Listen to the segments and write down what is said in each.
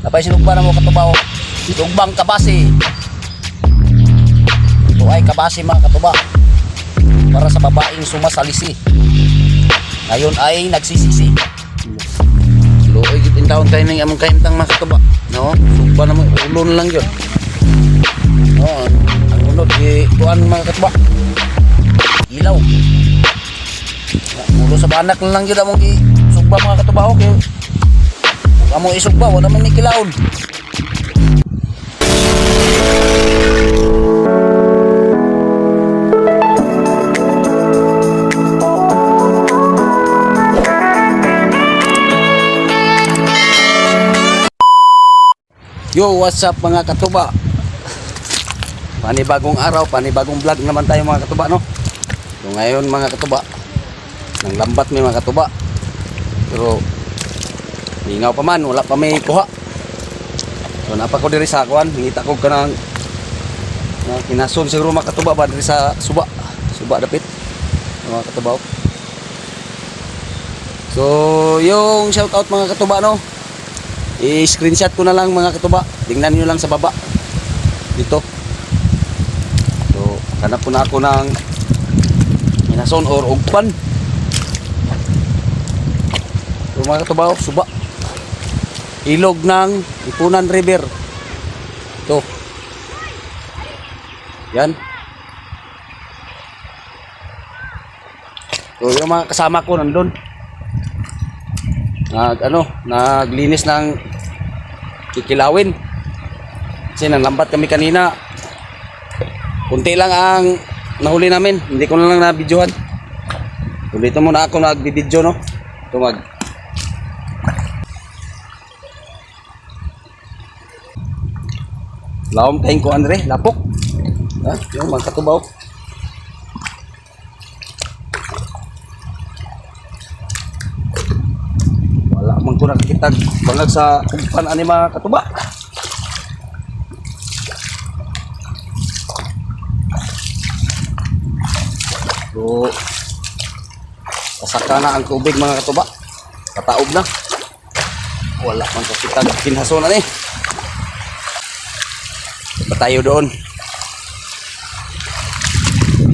Napay sinugba na mo katuba oh. Sugbang kabasi. Ito ay kabasi mga katuba. Para sa babaeng sumasalisi. Ngayon ay nagsisisi. Luoy gid in taon kayo ning among kahimtang mga katuba. No, sugba na mo ulo na lang yun. No, ang unod gi kuan mga katuba. Ilaw. Ulo sa banak na lang yun among gi sugba mga katuba okay. Kung among isugba wala man ni kilaon. Yo, what's up mga katuba? Panibagong araw, panibagong vlog naman tayo mga katuba, no? So ngayon mga katuba, nang lambat may mga katuba. Pero lingaw pa man, wala pa may kuha. So napa ko diri sa kuan, ngita ko kanang na kinason siguro mga katuba ba diri sa suba. Suba dapit. Mga katuba. Oh. So yung shout out mga katuba, no? I-screenshot ko na lang mga katuba. Tingnan niyo lang sa baba. Dito. So, hanap po na ako ng inason or ugpan. So mga katuba, oh, suba. Ilog ng Ipunan River. Ito. Yan. So, yung mga kasama ko nandun. Nag ano, naglinis ng kikilawin. Kasi nanlambat kami kanina. Kunti lang ang nahuli namin. Hindi ko na lang nabidyohan. So, dito muna ako nagbibidyo, no? Ito mag... Lawom kayong ko, Andre. Lapok. Ha? Yung magkatubaw. Wala man ko nakikita bangag sa kumpan ani mga katuba. So, pasaka na ang tubig mga katuba. Kataob na. Wala man kakita kinhason ani. Pa tayo doon.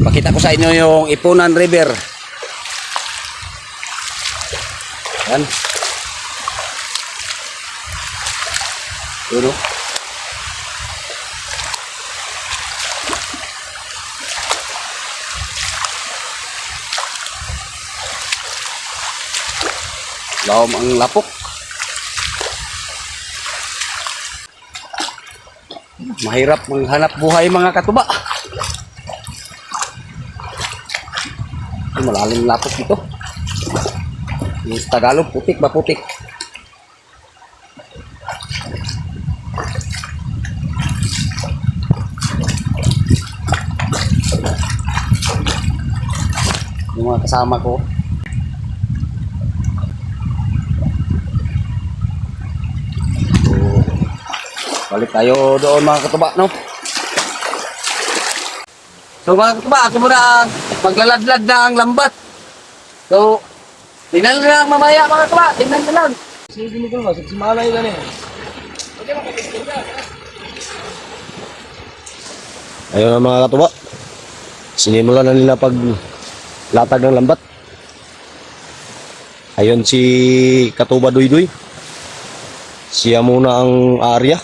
Pakita ko sa inyo yung Ipunan River. Yan. Yun oh. Lawom ang lapok. Mahirap manghanap buhay mga katuba. Ay, malalim lapok dito. Yung sa Tagalog, putik ba putik? Yung mga kasama ko. So, balik tayo doon mga katuba, no? So mga katuba, ako muna ang maglaladlad na ang lambat. So, tingnan na lang mamaya mga katuba, tingnan na lang. Sige, ko ba? Malay ka na. Ayun ang mga katuba. Sinimulan na nila pag latag ng lambat. Ayun si Katuba Duyduy. Siya muna ang arya.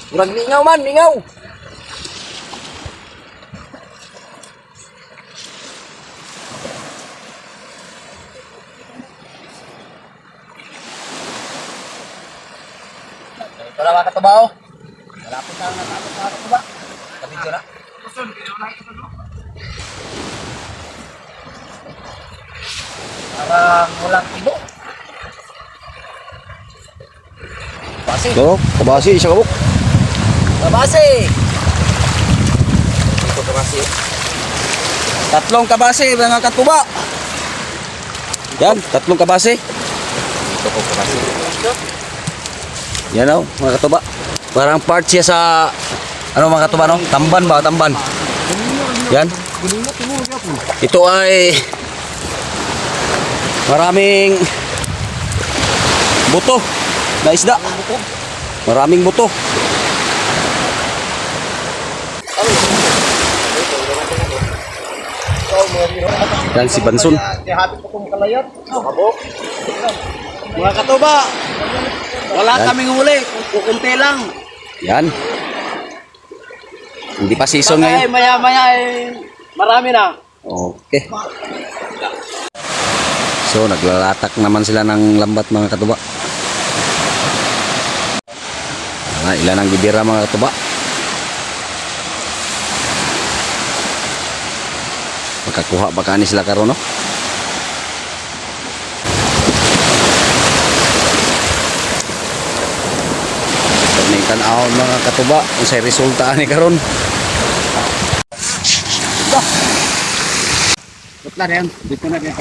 Murag lingaw man, lingaw. Ito na mga katuba oh. Malapit na ang natapos mga katuba. Kabidyo na. Parang walang tibo. Basi. No, kabasi, isa kabuk. Kabase! Ito kabase. Tatlong kabase mga katuba. Yan, tatlong kabase. Ito ko kabase. Yan oh, mga katuba. Parang part siya sa Ano mga katuba, no? Tamban ba? Tamban. Yan. Ito ay maraming buto na isda. Maraming buto. Yan si Banson. Mga katuba, wala Yan. kaming huli. Kukunti lang. Yan. Hindi pa season Baka ngayon. eh, maya-maya eh, marami na. Okay. So, naglalatak naman sila ng lambat, mga katuba. Ah, ilan ang gibira, mga katuba. Makakuha ba kani sila karon, no? Ito tan-awon, mga katuba, unsay resulta ani karon. Putla na yan. Dito na rin.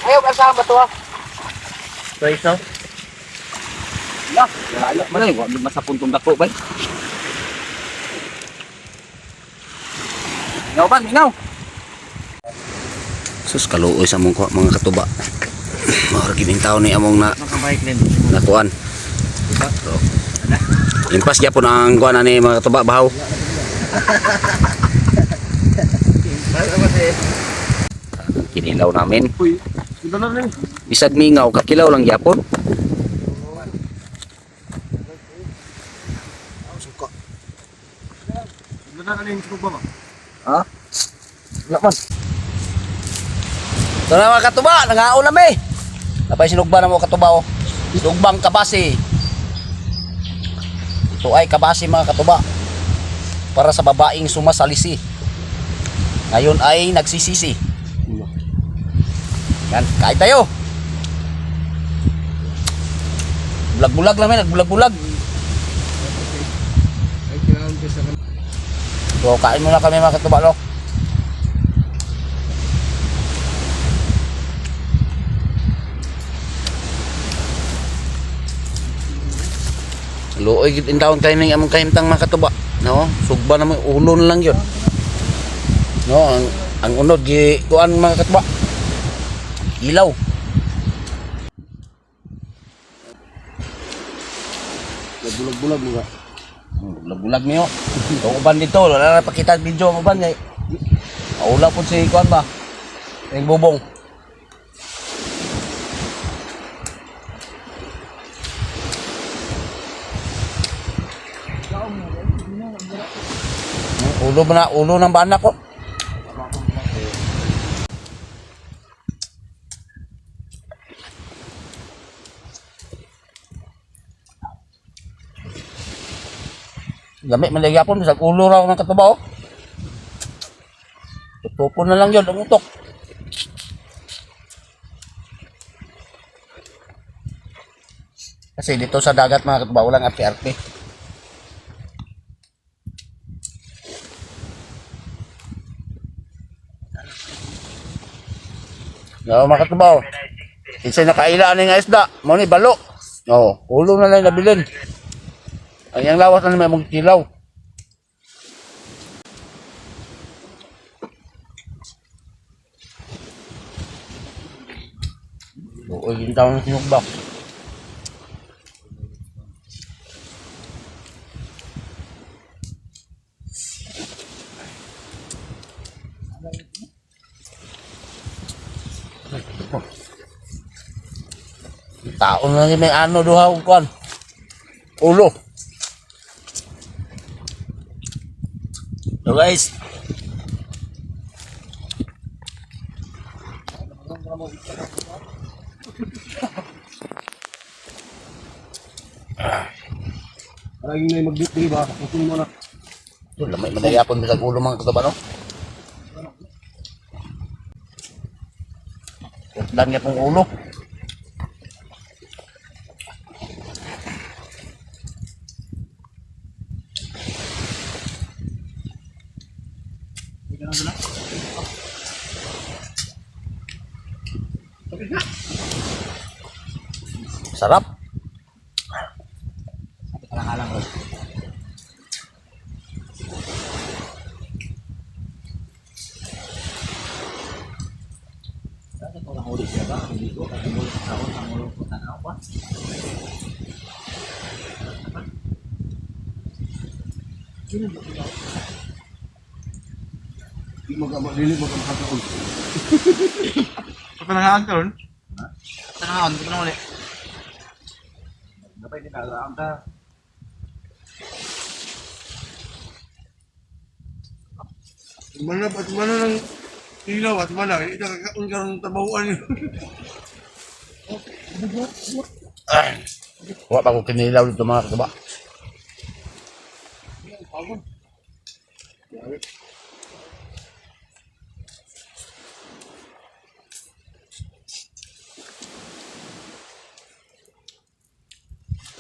Ayaw ka sa ba to ah? Lah, malay, wa gid masapon tong dako bay. Mingaw ba, mingaw. Sus, kaluoy sa mong kuha, mga katuba. Maor gid taon ni among na Makabike din. nakuan. So, limpas gyapon ang kuan ani, mga katuba, bahaw. Kinilaw namin. Bisag mingaw, kakilaw lang gyapon. Ha? Wala man. Ito na, mga katuba, nangaon na mi. Napay sinugba na mo, katuba, oh. Sinugbang kabasi. Ito ay kabasi, mga katuba. Para sa babaeng sumasalisi. Ngayon ay nagsisisi. Yan, kain tayo. Bulag-bulag lang, nagbulag-bulag. So, kain muna kami, mga katuba, no? Luoy gid in taon kayo ning among kahimtang, mga katuba. No, sugba na mo ulo na lang yun. No, ang unod gi kuan, mga katuba. Ilaw. Bulag-bulag mo ba? Bulag-bulag niyo. Itong uban dito, wala na pakita ang video ang uban kay. Maula po si kuan ba? Yung bubong. Ulo ba na ulo ng bana ko? Lami man lagi yapon bisag ulo ra ng katuba, oh. Tutupon na lang yun ang utok. Kasi dito sa dagat, mga katuba, walang arte-arte. No, mga katuba, oh. Kinsa nakaila ani nga isda, mao ni balo. Oh, ulo na lang nabilin. Ang iyang lawas na may mong kilaw. Uy, yung taon ng sinugba. Taon na ni may ano duha og kuan. Ulo. So guys, Lagi na mag-dip ba? Kusin mo na. Ito, lamay madayapon bisag ulo, mga katuba, no? Utlan niya pong ulo. Sarap. Di mag dili mag makakaon. Papanangaan ka ron? Papanangaan, ko na uli. Napay dinalaang ka. Mana at mana ng ilaw at mana ita kakaon karon trabahoan ni. Wa pa ko kinilaw dito, mga katuba.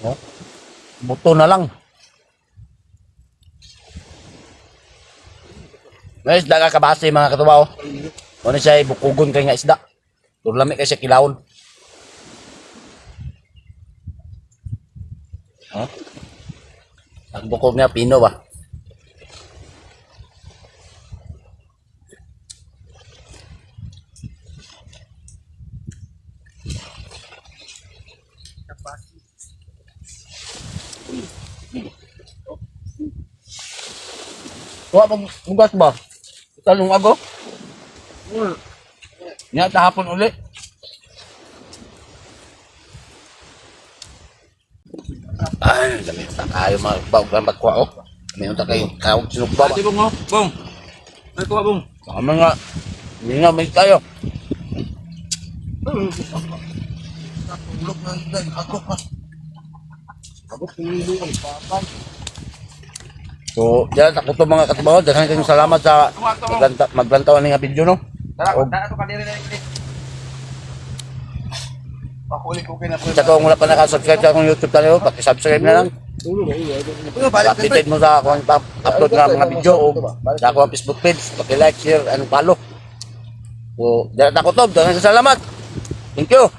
Oh, buto na lang. May isda ka kabase, mga katuba, oh. Ano siya bukugon kay nga isda. Pero lami kay siya kilawon. Huh? Ang bukog niya pino ba? Wa pag hugas ba? Talong ago? Nya ta hapon uli. Ay, dami ta kayo mga baog lang magkuha oh. May unta kayo kawag sinugba ba? Ate Bong, oh. Bong. Ay, kuha, Bong. Baka mga hindi nga may tayo. Tulog na isda, agok pa. Agok kung patay. So, diyan ako to, mga katubaw. Daghan kayong salamat sa maglantaw ani nga video, no. Tara, Og tara to kadiri na ini. Pakuli ko kay na sa kung wala pa naka-subscribe sa akong YouTube channel, paki-subscribe na lang. Updated mo sa akong upload nga mga video o sa akong Facebook page, paki-like, share, and follow. So, diyan ako to. Daghan kayong salamat. Thank you.